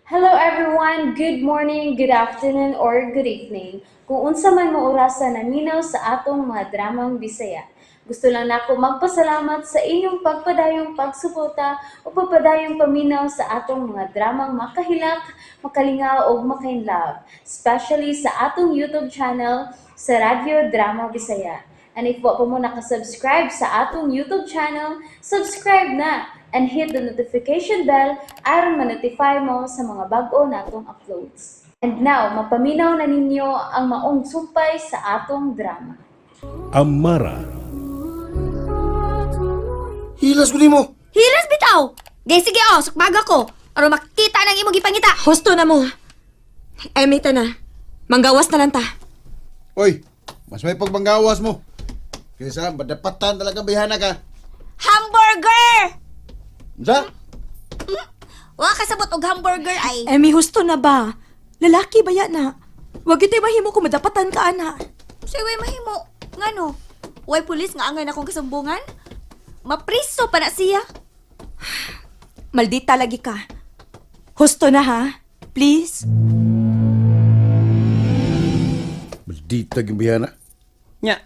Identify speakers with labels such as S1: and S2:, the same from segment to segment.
S1: Hello everyone! Good morning, good afternoon, or good evening. Kung unsa man mo orasa naminaw sa atong mga dramang Bisaya. Gusto lang nako magpasalamat sa inyong pagpadayong pagsuporta o pagpadayong paminaw sa atong mga dramang makahilak, makalingaw ug makainlove, especially sa atong YouTube channel sa Radyo Drama Bisaya. And if wa pa mo nakasubscribe sa atong YouTube channel, subscribe na and hit the notification bell aron ma-notify mo sa mga bag-o natong uploads. And now, mapaminaw na ninyo ang maong sumpay sa atong drama.
S2: Amara.
S3: Hilas ko nimo.
S4: Hilas bitaw! Gay sige oh, sukbaga ko. Aron makita nang imong gipangita.
S5: Husto na mo. Emi ta na. Manggawas na lang ta.
S3: Oy, mas may pagbanggawas mo. Kaysa madapatan talaga bayhana ka.
S4: Hamburger!
S3: Unsa?
S4: Wa kasabot og hamburger ay.
S5: Emi, husto na ba? Lalaki ba yan na? Wag ito'y mahimo kung madapatan ka, ana.
S4: Say way mahimo. Ngano? Way pulis nga angay na akong kasumbungan? Mapriso pa na siya.
S5: Maldita lagi ka. Husto na ha? Please?
S3: Maldita gyud bayhana.
S6: Nya,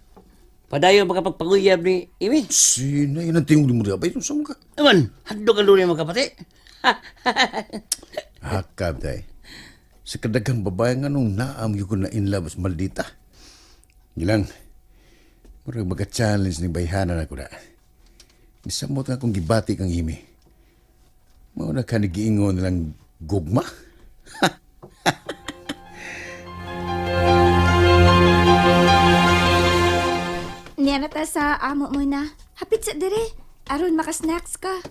S6: padayon makapagpanguyab ni Imi.
S3: Sina yun ang tingog mo ba? Unsa mo ka?
S6: Naman, handog ang lunes magkapati.
S3: Hakab day. Sa kadaghang babae nga nung naam gyud ko na in love sa maldita. Gilang, murag magka-challenge ni bayhana na ko na. Nisamot nga akong gibati kang imi. Mao na ka nagiingon nilang gugma.
S4: Niya na ta sa amo mo na. Hapit sa dire. Aron maka-snacks ka.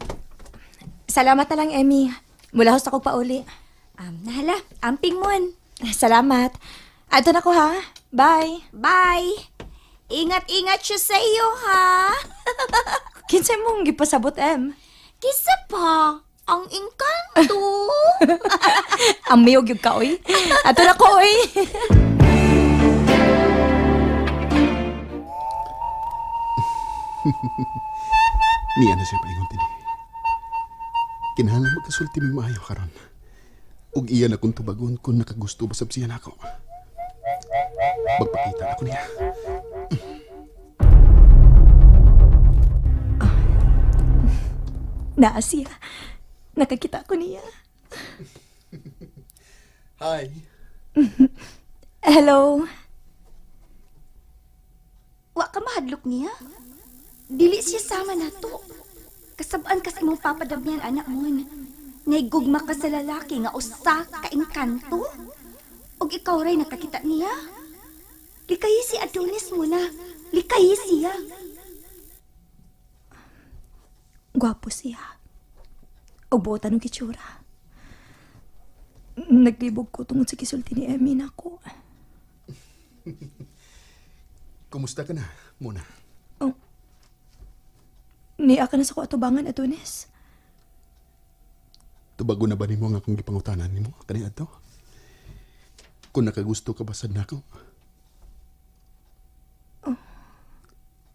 S5: Salamat na lang, Emmy. Mula host ako pauli.
S4: Nahala, amping mon.
S5: Salamat. Ato na ko ha. Bye.
S4: Bye. Ingat-ingat siya sa iyo ha.
S5: Kinsay mong gipasabot, Em?
S4: Kisa pa, ang engkanto.
S5: Ang mayog yung ka, oy. Ato na ko, oy.
S7: Niya na siya paingon tini. Kinahanglan magkasulti mi maayo karon. Ug iya na kung tubagon kung nakagusto ba sab siya nako. Magpakita na ko niya.
S5: Naa siya. Nakakita ko niya.
S7: Hi.
S5: Hello.
S4: Wa ka mahadlok niya. Dili siya sama nato. Kasabaan ka sa imong papadamihan anak mon. Naigugma ka sa lalaki nga usa ka engkanto. Og ikaw ray nakakita niya. Likayi si Adonis mo na. Likayi siya.
S5: Gwapo siya. Ubutan ng kitsura. Naglibog ko tungod sa gisulti ni Emmy nako.
S7: Kumusta ka na, Mona?
S5: Oh. Niya ka na sa ko atubangan, Adonis.
S7: Tubago na ba nimo ang akong gipangutanan nimo kaniadto? Kung nakagusto ka ba sad nako?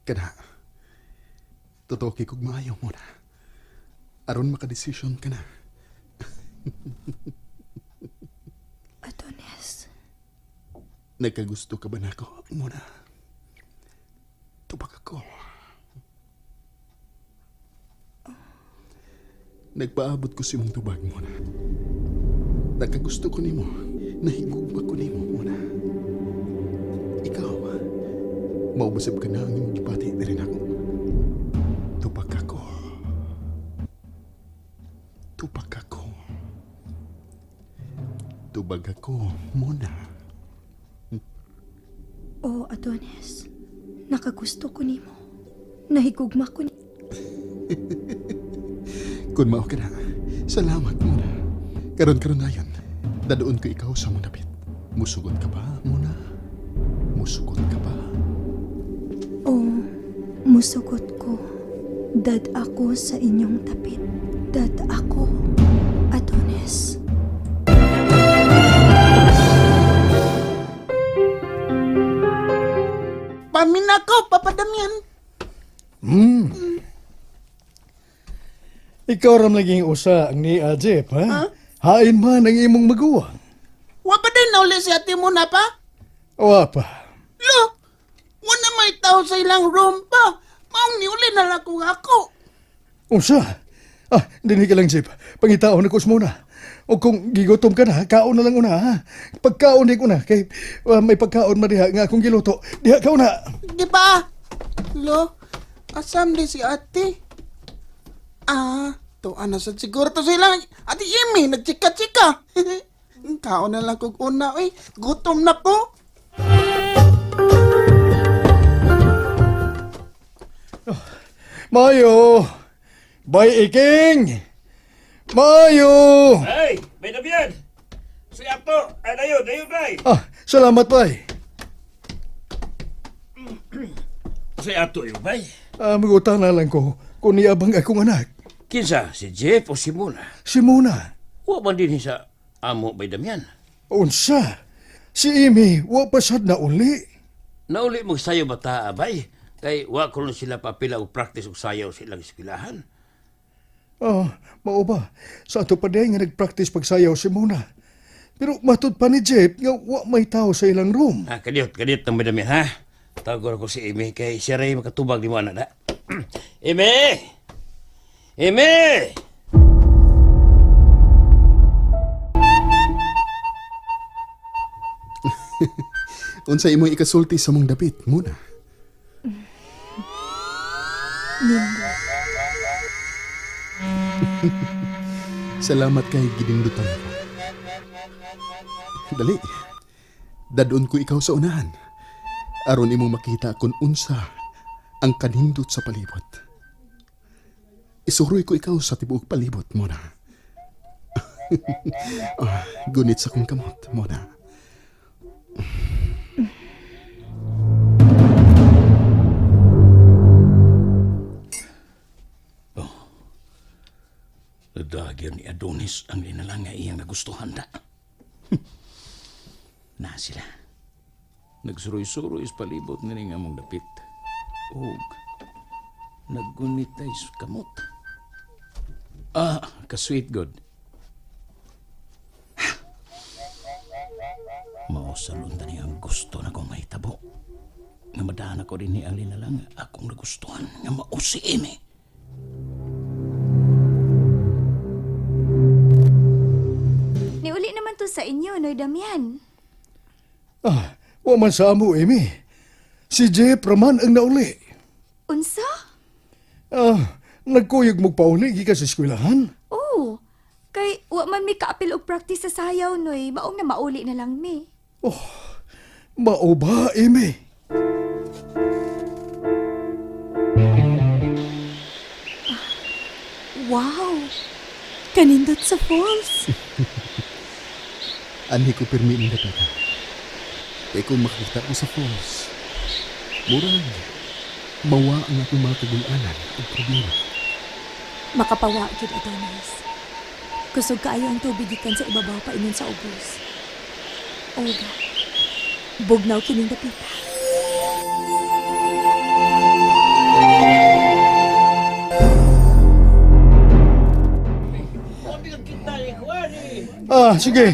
S7: Kana. Totoo kay kog maayo mo na. Aron makadesisyon ka na.
S5: Adonis.
S7: Nagkagusto ka ba nako, Mona? Tubag ako. Nagpaabot ko sa imong tubag, Mona. Nagkagusto ko nimo. Nahigugma ko nimo, Mona. Ikaw, maubasab ka na ang imong gipati na rin ako. Tubag ako. Tubag ako. Tubag ako, Mona.
S5: Oh, Adonis. Nakagusto ko nimo. Nahigugma ko ni.
S7: Kung mao ka na, salamat muna. Karon-karon na yun. Dadoon ko ikaw sa mong dapit. Musugot ka ba, muna? Musugot ka ba?
S5: Oh, musugot ko. Dad ako sa inyong tapit. Dad ako, Adonis.
S8: Pamina ko, Papa Damian.
S9: Ikaw ram laging usa ang ni Jeff, ha?
S2: Hain man ang imong maguwang.
S8: Wa pa din nauli si ate mo na pa?
S2: Wa pa.
S8: Lo, wala may tao sa ilang room pa. Maong niuli na lang kung ako.
S2: Unsa? Ah, dinhi ka lang, Jeep. Pangitaon na ko sa muna. O kung gigutom ka na, kaon na lang una, ha? Pagkaon di ko na, kay may pagkaon man diha nga akong giluto. Diha ka una.
S8: Di ba? Lo, asam di si ate? Ah, tuan na sad siguro to sila. Ate Amy, nagchika-chika. Kaon na lang kog una, oy. Gutom na ko.
S2: Mayo! Bay Iking! Mayo!
S6: Ay, may Damian! Si Ato, ay dayon, dayon bay.
S2: Ah, salamat, bay.
S6: Si Ato yung bay.
S2: Ah, magutang na lang ko kung niabang akong anak.
S6: Kinsa, si Jeff o si Mona?
S2: Si Mona.
S6: Wa man din sa amo bay Damian.
S2: Unsa? Si Amy, wa pa sad na uli.
S6: Nauli mo sayo bata bay. Kay wa kuno sila papila og practice og sayaw sa ilang eskwelahan.
S2: Ah, mao ba? Sa ato pa nga nag-practice pagsayaw si Mona. Pero matud pa ni Jeff nga wa may tao sa ilang room.
S6: Ah, kadiyot, kadiyot ng may Damian, ha? Tawag ko si Amy kay siya rin makatubag ni mo anak na. Amy! Amy!
S7: Unsa imong ikasulti sa mong dapit, Muna?
S5: Nindot.
S7: Salamat kay gidindutan ko. Dali. Dadon ko ikaw sa unahan. Aron imong makita kung unsa ang kanindot sa palibot. Isuroy ko ikaw sa tibuok palibot, Mona. Ah, gunit sa kong kamot, Mona.
S3: Nadagyan ni Adonis ang linalang nga iyang nagustuhan na. Na sila. Nagsuroy-suroy sa palibot ni nga mong dapit. Og naggunitay sa kamot. Ah, ka-sweet god. Mausalon ta niya ang gusto na kong mahitabo. Nga madaan ako rin ni ang linalang akong nagustuhan nga mao si Amy.
S4: Niuli naman to sa inyo, Noy Damian.
S2: Ah, wa man sa amo, Amy. Si Jeff raman ang nauli.
S4: Unsa?
S2: Ah, nagkuyog mo pauli gikan sa eskwelahan.
S4: Oh, kay wa man mi kaapil og practice sa sayaw, Noy. Maong na mauli na lang mi.
S2: Mao ba, Amy?
S5: Wow! Kanindot sa falls.
S7: Anhi ko pirmi ning dapita. Kay kung makakita ko sa falls, murag, mawa ang akong mga kagulanan ug problema.
S5: Makapawa gyud Adonis. Kusog kaayo ang tubig gikan sa ibabaw paingon sa ubos. Oga. Bugnaw kining dapita.
S2: Ah, sige.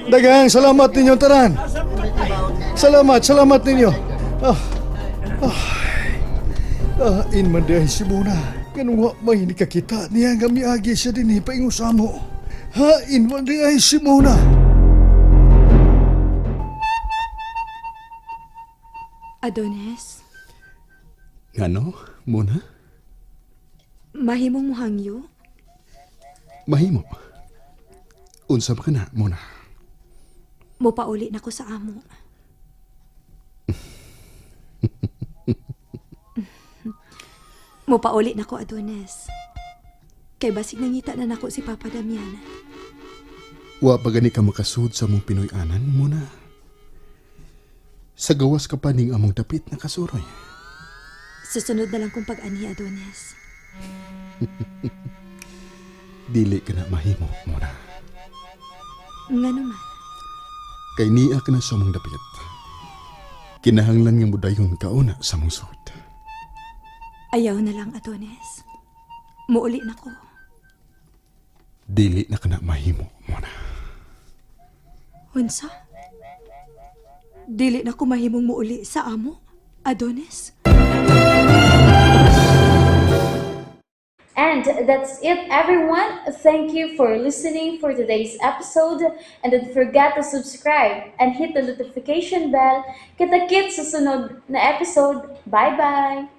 S2: Daghang salamat ninyo tanan. Salamat, salamat ninyo. Ah, ah, ah, in man diay si Mona. Ganun wa may nikakita niya nga miagi siya din eh, paingusamo. Ha, in man diay si Mona.
S5: Adonis,
S7: Ngano, Mona?
S5: mahimong muhangyo?
S7: Mahimo. Unsa ba ka na, Mona?
S5: Mopauli na ko sa amo. Mopauli na ko, Adonis. Kay basig nangita na nako si Papa Damian.
S7: Wa pa gani ka makasud sa mong Pinoy-anan, Mona. Sa gawas ka pa ning among dapit na kasuroy.
S5: Susunod na lang kong pag-anhi, Adonis.
S7: Dili ka na mahimo, Mona.
S5: Nga naman,
S7: Kay niya ka na sa among dapit. Kinahanglan nga mudayon ka una sa among sud.
S5: ayaw na lang, Adonis. Muuli na ko.
S7: Dili na kana mahimo, Mona.
S5: Unsa? Dili na ko mahimong muuli sa amo, Adonis?
S1: And that's it, everyone. Thank you for listening for today's episode. And don't forget to subscribe and hit the notification bell. Kita-kits sa sunod na episode. Bye-bye!